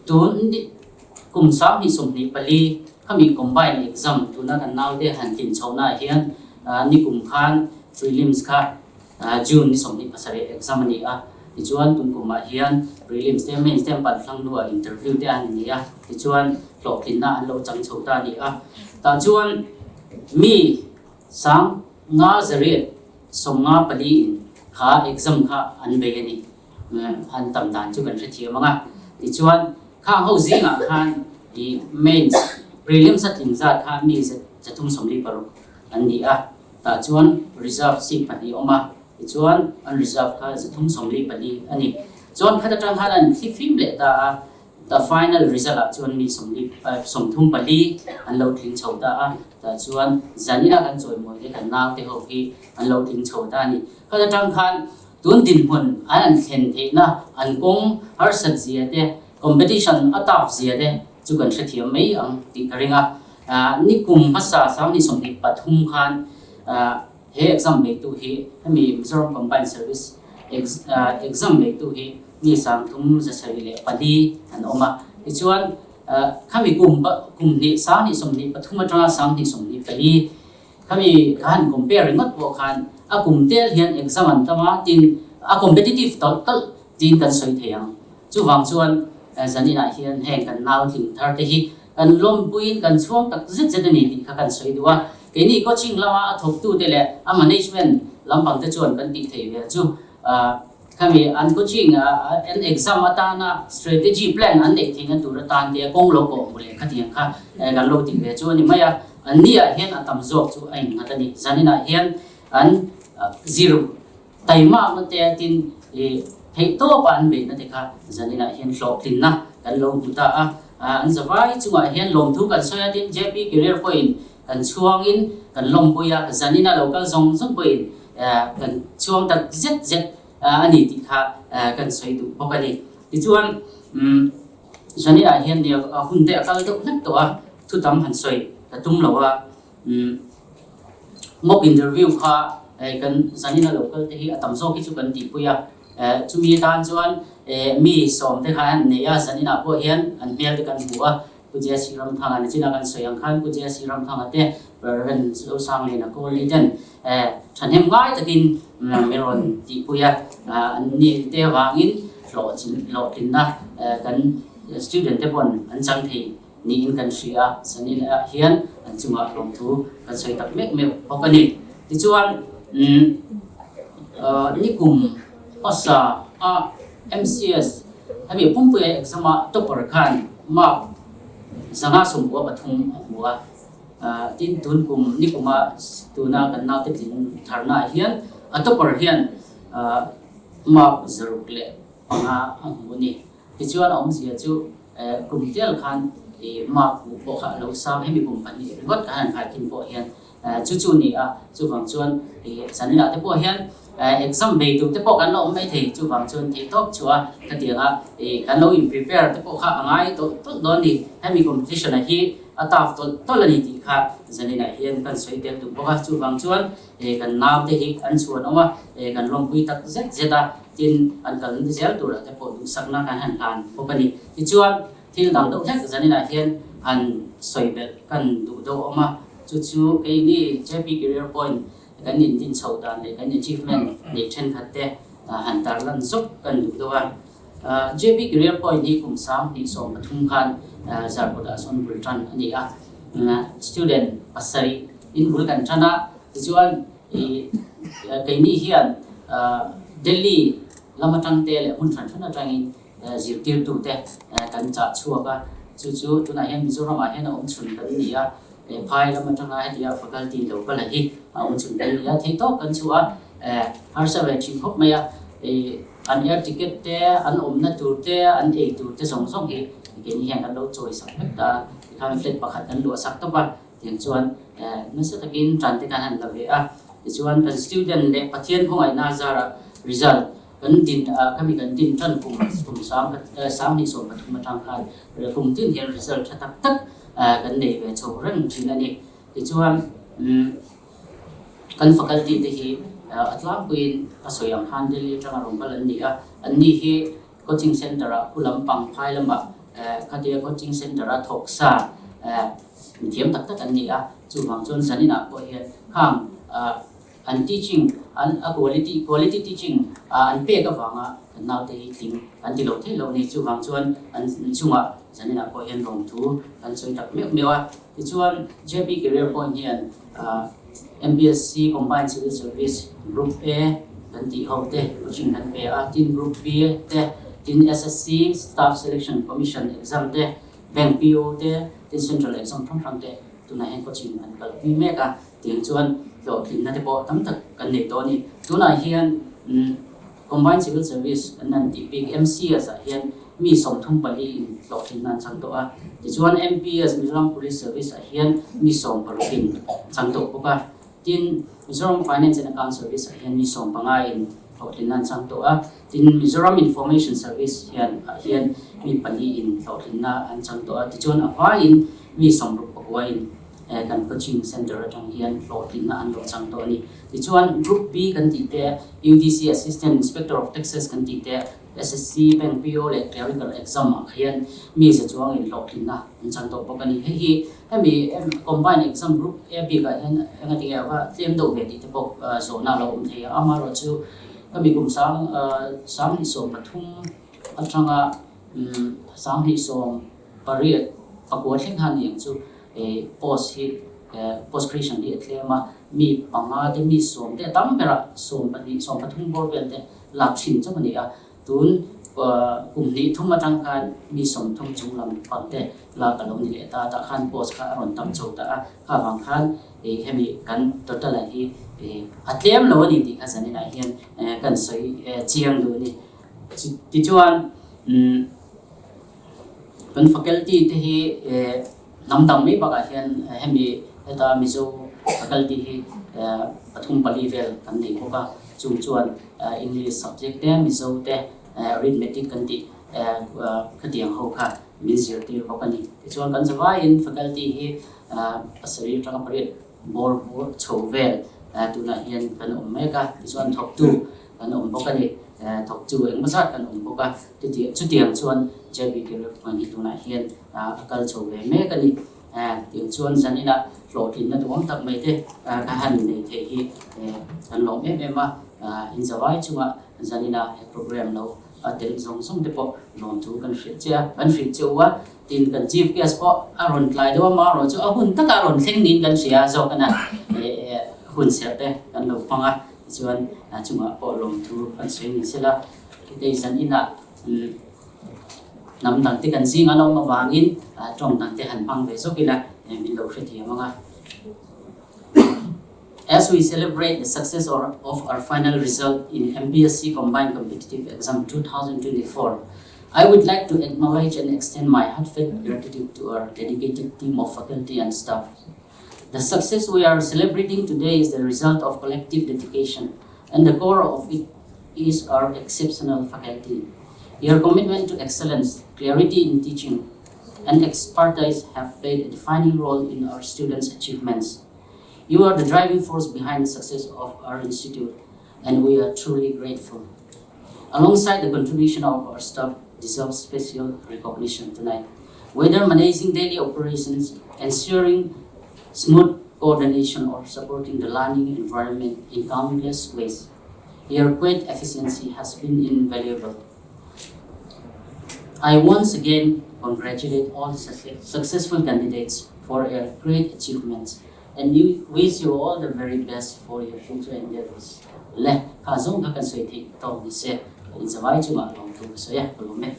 Tun kum 2024 khami combine exam tuna kan naute han tlin chhohna ah hian nikum khan prelims kha June ni 27 exam a ni a, tichuan tun kumah hian prelims te mains te an pan hlang hnuah interview te an ni a, tichuan hlawhtlinna an lo chang chho ta a ni a. Tah chuan mi 554 in kha exam kha an bei a ni. An tam dan chu kan hrethiam ang a, tichuan khang ho zingah khan ih mains prelims a tling zat kha mi 346 an ni a, tah chuan reserve seat pahnih a awm a, tichuan an reserve kha 344 a ni. Chuan khat atang khan an thli fim leh ta a, The final result ah chuan mi 34 an lo tling chho ta a, tah chuan zanina kan chawimawi te kan naute ho hi an lo tling chho ta a ni. Khat atang khan tun dinhmun an an thlen theihna an kawng harsat zia te, competition a tough zia te chu kan hrethiam mai ang tih ka ring a. Nikum hmasa 2023 khan he exam beitu hi hemi Mizoram Combined Service exam beitu hi Ni 3704 an awm a. Tichuan, khami kum kum hnih 2023 atanga 2024 khami kha han compare ringawt pawh khan a kum tel hian exam an tam a, tin a competitive tawlh tawlh tiin kan sawi thei ang. Chuvang chuan zaninah hian heng kan nau tling thar te hi kan lawmpuiin kan chhuang tak zet zet a ni tih kha kan sawi duh a. Keini coaching lama a thawktute leh a management lampang te chuan kan tih theih ve chu Khami an coaching an exam atana strategy plan an neih theihna tur atan te kawng lo pawh hmu leh khatiang kha kan lo tih ve chu a ni mai a. An ni ah hian a tam zawk chu a innghat a ni. Zanin ah hian an zir taimakna te tin theih tawpa an beihna te kha zanin ah hian hlawhtlinna kan lo hmu ta a. An zavai chungah hian lawmthu kan sawi a tin JP Career pawhin kan chhuangin kan lawmpui a, zanin a lo kal zawng zawng pawhin kan chhuang tak zet zet a ni tih kha kan sawi duh bawk a ni. Tichuan zanin ah hian nia hun te a kal deuh hlek tawh a, thu tam han sawi ka tum lo a, mock interview kha kan zanin a lo kal te hi a tam zawk hi chu kan tihpui a, chumi atan chuan mi sawm te kha an nei a, zanin ah pawh hian an hmel te kan hmu a. Pu Jesse Ramthanga nichina kan sawi ang khan Pu Jesse Ramthanga te Rev. Zosangliana Kohli ten thahnem ngai takin min rawn tihpui a, an ni te avangin hlawhtlinna kan student te pawn an chang thei niin kan hria a, zanin ah hian an chungah hlawmthu kan sawi tak mek mek bawk a ni. Tichuan nikum hmasa a MCS Hemi pumpuia exam ah topper khan mark 593 a hmu a, tin tun kum nikuma tuna kan naute tling tharna ah hian a topper hian mark 605 a hmu a ni. Tichuan a awmzia chu kum tel khan mark hmuh pawh kha a lo sang hemi kum pahnih ringawt khan han khaikhin pawh hian Chu chu ni a, chuvang chuan zaninah te pawh hian exam bei tur te pawh kan la awm mai thei, chuvang chuan theih tawp chu a khatiang a kan lo in prepare te pawh kha a ngai tawlh tawlh dawn ni, hemi competition ah hi a tough tawlh tawlh a ni tih kha zaninah hian kan sawi tel duh bawk a, chuvang chuan kan nau te hi an chhuan awm a, kan lawmpui tak zet zet a, tin an kal zel turah te pawh duhsakna kan han hlan bawk a ni. Tichuan thil dang deuh hlek zaninah hian han sawi belh kan duh deuh awm a. Chu chu keini JP Career Point kan indin chhoh dan leh kan achievement neih thenkhat te han tarlan zawk kan duh deuh a. JP Career Point hi kum 2013 khan Zarkawtah sawn bul tan a ni a. Student pasarih in bul kan tan a, tichuan keini hian Delhi lam atang te leh hmun hran hran atangin zirtirtute kan chah chhuak a, chu chu tunah hian Mizoramah hian a awm chhun kan ni a, phai lam atanga hetia faculty lo kal hi a awm chhun kan ni a, theih tawk kan chhuah a, harsa ve thin khawp mai a, an air ticket te, an awmna tur te, an ei tur te zawng zawng hi keini hian kan lo chawi sak vek ta a, tikhan flat pakhat kan luah sak tawp a, tiang chuan nasa takin tan te kan han la ve a, tichuan kan student leh Pathian khawngaihna zarah result Kan din khami kan din tan kum kum 2013 atang khan kum tin hian result tha tak tak kan nei ve chho reng thin a ni. Tichuan kan faculty te hi a tlangpuiin a sawi ang khan Delhi atanga rawn kal an ni a, anni hi coaching center ah khu lampang phai lamah khatia coaching centre a thawk sa mithiam tak tak an ni a, chuvang chuan zaninah pawh hian khang an teaching an a quality quality teaching an pek avanga kan naute hi tling an ti lo theih lo a ni. Chuvang chuan an chungah zaninah pawh hian lawmthu kan sawi tak meuh meuh a. Tichuan JP Career Point hian MPSC Combined Civil Service Group A kan tih ho te coaching kan pe a, tin Group B te, tin SSC Staff Selection Commission exam te, Bank PO te, tin Central exam hrang hrang te tunah hian coaching an kalpui mek a, tiang chuan hlawhtlinna te pawh tam tak kan nei tawh a ni. Tunah hian Combined Civil Service kan han tih bik MCS ah hian mi 34 in hlawhtlinna an chang tawh a, tichuan MPS Mizoram Police Service ah hian mi 16 in chang tawh bawk a, tin Mizoram Finance and Account Service ah hian mi 15 in hlawhtlinna an chang tawh a, tin Mizoram Information Service hian ah hian mi pali in hlawhtlinna an chang tawh a, tichuan a vaiin mi 69 in kan coaching centre atang hian hlawhtlinna an lo chang tawh a ni. Tichuan Group B kan tih te, UDC Assistant Inspector of Taxes kan tih te, SSC, Bank PO leh Clerical Exam ah hian mi za chuangin hlawhtlinna an chang tawh bawk a ni. Hei hi hemi Combined Exam Group A bikah hian engatinge a va tlem deuh ve tih te pawh zawhna a lo awm thei a. Amaherawhchu hemi kum sang 2013 atanga 2018 pakua thleng khan ni ang chu post hi post creation hi a tlem a, mi panga te mi 10 te a tam berah 12 13 bawr vel te lak thin chauh a ni a, tun kum hnih thum atang khan mi 30 chung lam pang te lak a lo ni leh ta, tah khan post kha a rawn tam chho ta a, kha vang khan hemi kan total ah hi a tlem lo a ni tih kha zaninah hian kan sawi chiang duh a ni. Tichuan Kan faculty te hi hnam dang mai bakah hian hemi heta Mizo faculty hi pathum pali vel kan nei bawk a, chung chuan English subject te, Mizo te, Arithmetic kan tih khatiang ho kha min zirtir bawk a ni. Tichuan kan zavaiin faculty hi pasarih atanga pariat bawr chho vel tunah hian kan awm mek a, tichuan thawktu kan awm bawk a ni. Thawk chu engmaw zat kan awm bawk a, chutiang chuan JB Career Point hi tunah hian a kal chho ve mek a ni. Tiang chuan zaninah hlawhtlinna duhawm tak mai te ka han nei theih hi kan lawm em em a, inzawai chunga zaninah he program lo a tel zawng zawng te pawh lawmthu kan hrilh che a, kan hrilh che u a, tin kan chief guest pawh a rawn tlai deuh a, marawh chu a hun takah a rawn thleng niin kan hria zawk a na, hun serh te kan lo hmang a. Tichuan a chungah pawh lawmthu kan sawi ni sela, khitei zan inah hnam dangte kan zing an awm avangin tawng dangte han hmang ve zawk ila min lo hrethiam ang a. As we celebrate the success of our final result in MPSC Combined Competitive Exam 2024, I would like to acknowledge and extend my heartfelt gratitude to our dedicated team of faculty and staff. The success we are celebrating today is the result of collective dedication, and the core of it is our exceptional faculty. Your commitment to excellence, clarity in teaching, and expertise have played a defining role in our students' achievements. You are the driving force behind the success of our institute, and we are truly grateful. Alongside the contribution of our staff deserves special recognition tonight. Whether managing daily operations, ensuring smooth coordination or supporting the learning environment in countless ways, your great efficiency has been invaluable. I once again congratulate all successful candidates for their great achievements and wish you all the very best for your future endeavors. Le, kha zawng kha kan sawi theih tawk ni se, inzawai chungah lawmthu ka sawi a, ka lawm e.